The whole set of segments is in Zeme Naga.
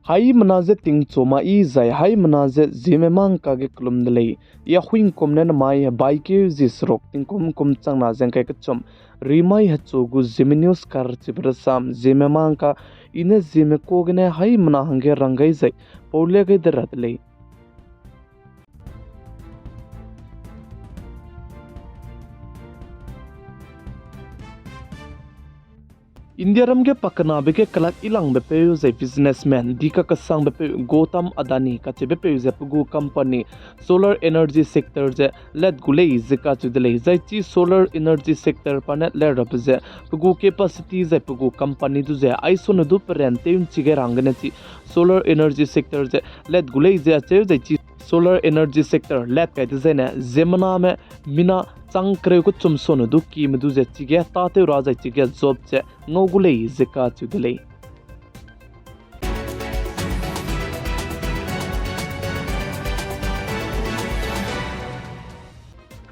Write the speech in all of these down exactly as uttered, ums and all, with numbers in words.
Haimena ze tingchu ma i zai haimena ze Zeme mangka ge kelum de lei. I Ahuingkum ne namai hebaikeu zie seruk tingkum kum changna ze ngkai kechum, rimai hechu gu Zeme News karchibe rasam Zeme mangka, i ne Zeme ka gene haimena hangge rang gai zai pau le gai de ra de lei. Indiaram ge pakenabe ge kelak ilangbe peu zai businessman dika kesangbe peu Gautam Adani kacheube peu ze pe gu company solar energy sector ze let gu lei ze kacheu de lei. Zai chi solar energy sector pa ne let rabe ze pe gu capacity zai pe gu company du ze aisone du peran tew nchi gai ra hanggene chi solar energy sector ze let gu lei ze acheu zai chi solar energy sector let kai dezaine ziemmename mina chang kereu kechum sone du kime du ze chige tâtew ra zai chige job ze ngau gu lei ze kacheu de lei.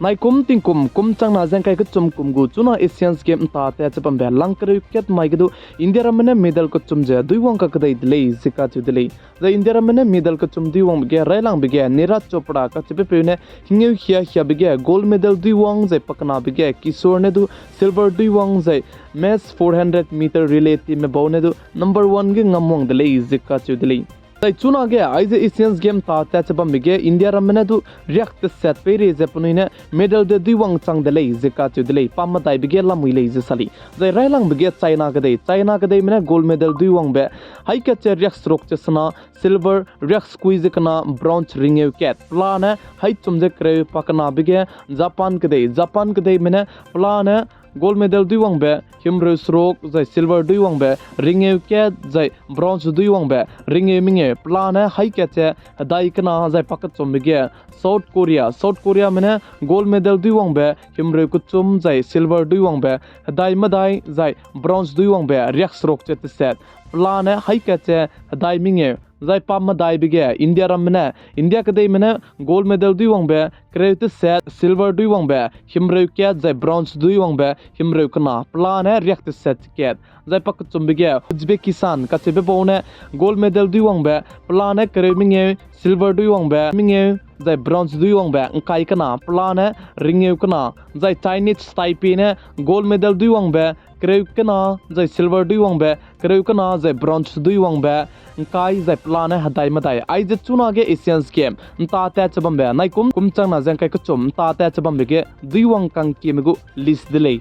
Naikum tingkum kum changna ze ngkai kechum kum gu chuna Asians Game nta tat che bambe lang kereu kat mai ge du Indiaramme ne medal kechum ze duiwang kakedei de lei ze kacheu de lei. Zai Indiaramme ne medal kechum duiwangbe ge railangbe ge Neeraj Chopra kacheube peu ne hingeu hia hiabe ge gold medal duiwang zai pakenabe ge Kishore ne du silver duiwang zai men's four hundred meter relay teamme bau ne du number one ge ngamwang de lei ze kacheu de lei. Zai chunage aize Asians Game nta tat che bambe ge Indiaramme ne du riak teset peirei ze penui ne medal de duiwang chang de lei ze kacheu de lei, pa medaibe ge lamui lei ze sa lei. Zai railangbe ge China kedei, China kedeime ne gold medal duiwangbe haî kat ze riakseruk ze sena, silver riaksekui ze kena, bronze ringeu kat, pelane haîchum ze kereu. Pakenabe ge Japan kedei, Japan kedeime ne pelane gold medal duiwangbe himreu seruk zai silver duiwangbe ringeu kat zai bronze duiwangbe ringeu mengeu, pelane haî kat ze hedai kena. Zai pakechumbe ge South Korea, South Koreame ne gold medal duiwangbe himreu kechum zai silver duiwangbe hedai medai zai bronze duiwangbe riakseruk ze teset, pelane haî kat ze hedai mengeu. Zai pa medaibe ge Indiaramme ne, India kedeime ne gold medal duiwangbe kereu teset, silver duiwangbe himreu kat zai bronze duiwangbe himreu kena, pelane riak teset kat. Zai pakechumbe ge Uzbekistan kacheube bau ne gold medal duiwangbe pelane kereu mengeu, silver duiwangbe mengeu zai bronze duiwangbe ngkai kena, pelane ringeu kena. Zai Chinese Taipei ne gold medal duiwangbe kereu kena zai silver duiwangbe kereu kena zai bronze duiwangbe ngkai zai pelane hedai medai. Aize chunage Asians Game nta tat che bambe naikum kum changna ze ngkai kechum nta tat che bambe ge duiwang kangkieme gu list de lei.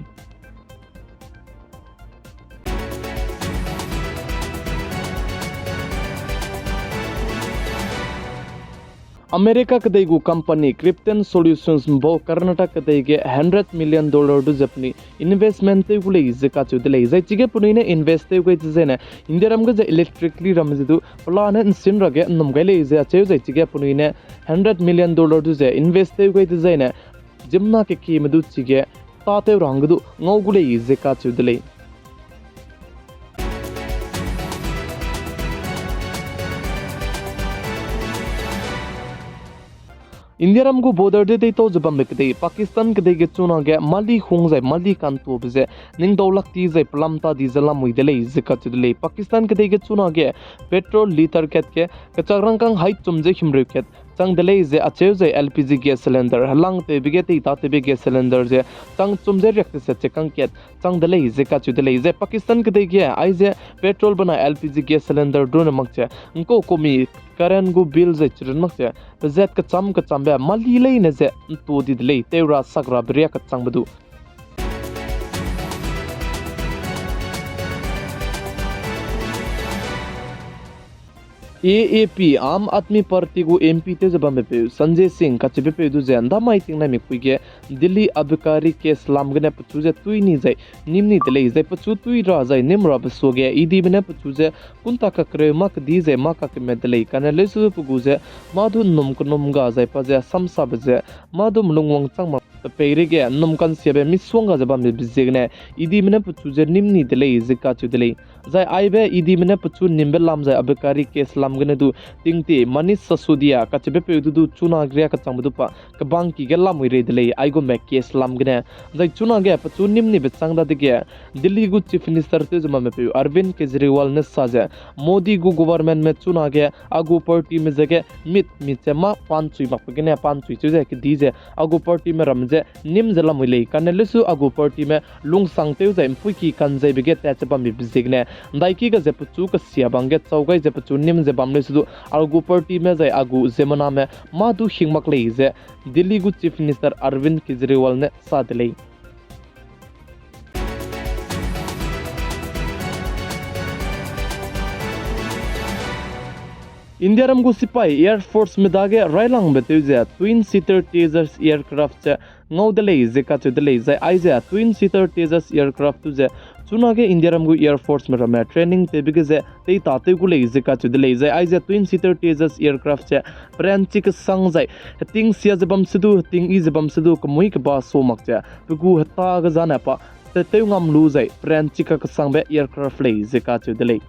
America kedei gu company Crypton Solutions mbau Karnataka kedei ge hundred million dollar du ze penui investment tew gu lei ze kacheu de lei. Zai chige penui ne invest tew gai dezaine Indiaram ge ze electrically ram ze du pelane nsin ra ge nnum gai lei ze acheu zai chige penui ne hundred million dollar du ze invest tew gai dezaine ziemmena kekieme du chige tâtew ra hangge du ngau gu lei ze kacheu de lei. Indiaram gu border de deitau ze bambe kedei Pakistan kedei ge chunage mali hung zai mali kantuabe ze ningdau lak ti zai pelam ta di ze lamui de lei ze kacheu de lei. Pakistan kedei ge chunage petrol litre kat ge kechak rangkâng haîchum ze himreu kat chang de lei ze acheu zai L P G gas cylinder helang tewbe ge teitatewbe gas cylinder ze changchum ze riak teset ze kangkat chang de lei ze kacheu de lei. Zai Pakistan kedei ge aize petrol benai L P G gas cylinder du ne mak ze ngkau kumi current gu bill zai chirun mak ze pezat kecham kechambe mali leine ze ntu di de lei, tew ra sak rabe riak kechangbe du. A A P, Aam Aadmi Party gu M P tew ze bambepeu Sanjay Singh kacheubepeu du ze ndamai tingnaimik pui ge Delhi abkari case lam gene pechu ze tui ni zai nim ni de lei. Zai pechu tui ra zai nim rabe suage E Dme ne pechu ze kunta kakereu mâ kedi zai mâ kakeme de lei. Kane leuse du pe gu ze mâ du nnum kenum ga zai pa ze samsabe ze mâ du melungwang chang mak pe peireige ’nnum ka'nsiabe misongga ze bambe ziegene, EDme ne pechu ze nîm ni de lei ze kacheu de lei. Zai aibe EDme ne pechu nîmbe lam zai Abkari case lam gene du tingtie Manish Sisodia kacheubepeu du du chuna ria kechangbe du pa kebangki ge lamui rei de lei, aigumbe case lam gene. Zai chunage pechu nîm nibe chang dadege, Delhi gu Chief Minister tew ze bambepeu Arvind Kejriwal ne sa ze, Modi gu governmentme chunage a gu partyme ze ge mit mit ze mâ pa'nchui makbe gene pa'nchui cheu ze kedi ze a gu partyme ramme je nîm ze lamui lei, kane lesu a gu partyme lungsangtew zai ’mpuiki ka'nzeibe ge tat ze bambe ziegene, ’ndaiki ga ze pechu kesia bang ge chau gai ze pechu nîm ze bam lesu du a gu partyme zai a gu ziemmename mâ du hing mak lei ze Delhi gu Chief Minister Arvind Kejriwal ne sa de lei. Indiaram gu sipai Air Forceme dage railangbe tew ze twin seater Tejas aircraft ze ngau de lei ze kacheu de lei, zai aize twin seater Tejas aircraft du ze chunage Indiaram gu Air Forceme ramme training tewbe ge ze teitatew gu lei ze kacheu de lei, zai aize twin seater Tejas aircraft ze peranchi kesang zai heting sia ze bam se du, heting yi ze bam se du, kemui keba sa mak ze, pe gu heta ge zane pa tetew ngam lu zai peranchi kakesangbe aircraft lei ze kacheu de lei.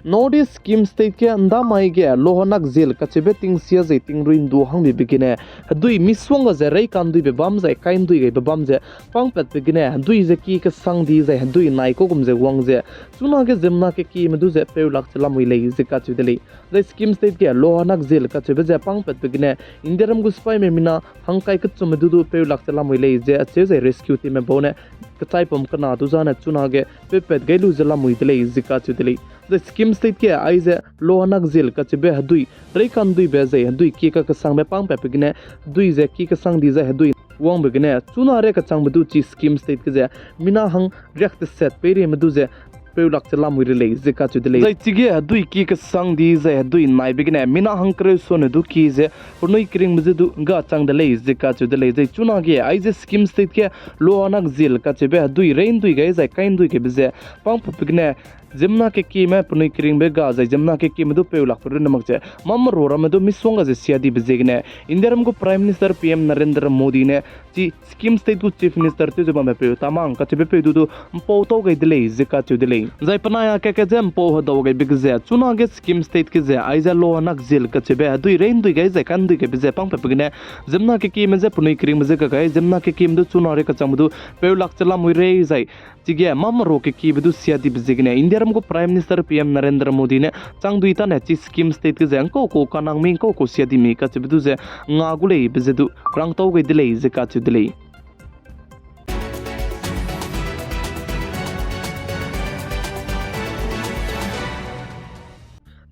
North East Sikkim State ge ’ndamai ge Lohanak Zil kacheube tingsia zai tingrui ’ndu hangbibe gene, hedui misongga ze reika'nduibe bam zai kai'ndui gaibe bam ze pangpatbe gene, hedui ze ki kesang di zai hedui nai kau gum ze wang ze, chunage ziemmena kekieme du ze peu lak ze lamui lei ze kacheu de lei. Zai Sikkim State ge Lohanak Zil kacheube ze pangpatbe gene, Indiaram gu sipaime mina hangkai kechumme du du peu lak ze lamui lei ze acheu zai rescue teamme bau ne kechaipum kena du zane chunage peupat gai lu ze lamui de lei ze kacheu de lei. Zai Sikkim State ge aize Lohanak Zil kacheube hedui reika'nduibe zai hedui ki kakesangbe pangpatbe gene, hedui ze ki kesang di zai hedui wangbe gene chuna ria kechangbe du chi Sikkim State ge ze mina hang riak teset peireime du ze peu lak ze lamui re lei ze kacheu de lei. Zai chige hedui ki kesang di zai hedui naibe gene mina hang kereu sone du ki ze penui keringbe ze du ga chang de lei ze kacheu de lei. Zai chunage aize Sikkim State ge Lohanak Zil kacheube hedui reindui gai zai kai'ndui gaibe ze pangpatbe gene, ziemmena kekieme penui keringbe ga zai ziemmena kekieme du peu lakbe runne mak ze, mâ merua ramme du misongga ze sia dibe ziegene, Indiaram gu Prime Minister P M Narendra Modi ne chi Sikkim State gu Chief Minister tew ze bambepeu Tamang kacheubepeu du du ’mpau tau gai de lei ze kacheu de lei. Zai penai a keke je ’mpau hedau gaibe ge ze chunage Sikkim State ge ze aize Lohanak Zil kacheube hedui reindui gai zai kandui gaibe ze pangpatbe gene, ziemmena kekieme je penui keringbe ze ga gai, ziemmena kekieme du chuna ria kechangbe du peu lak ze lamui rei zai chige mâ merua kekiebe du sia dibe ziegene, Indiaram gu Prime Minister P M Narendra Modi ne changdui tane chi Sikkim State ge ze ’ngkau kau kanang mi ’ngkau kau sia di mi kacheube du ze nga gu leibe ze du rangtau gai de lei ze kacheu de lei.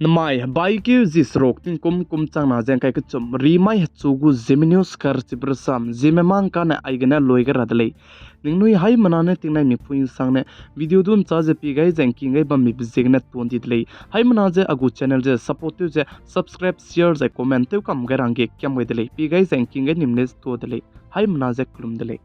Nemai hebaikeu zi seruk tingkum kum changna ze ’ngkai kechum rimai hechu gu Zeme News karchibe rasam Zeme mangkane aigene lui gai ra de lei. Ningnui haimena ne tingnai mipui ’nsangne video du ’nchâ ze pie gai zai ’ngking gai bammibe ziegene tuan di de lei. Haimena ze a gu channel ze support tew ze subscribe, share zai comment tew kam gai ra hangge kiam gai de lei. Pie gai zai ’ngking gai nim le tuan de lei. Haimena ze kelum de lei.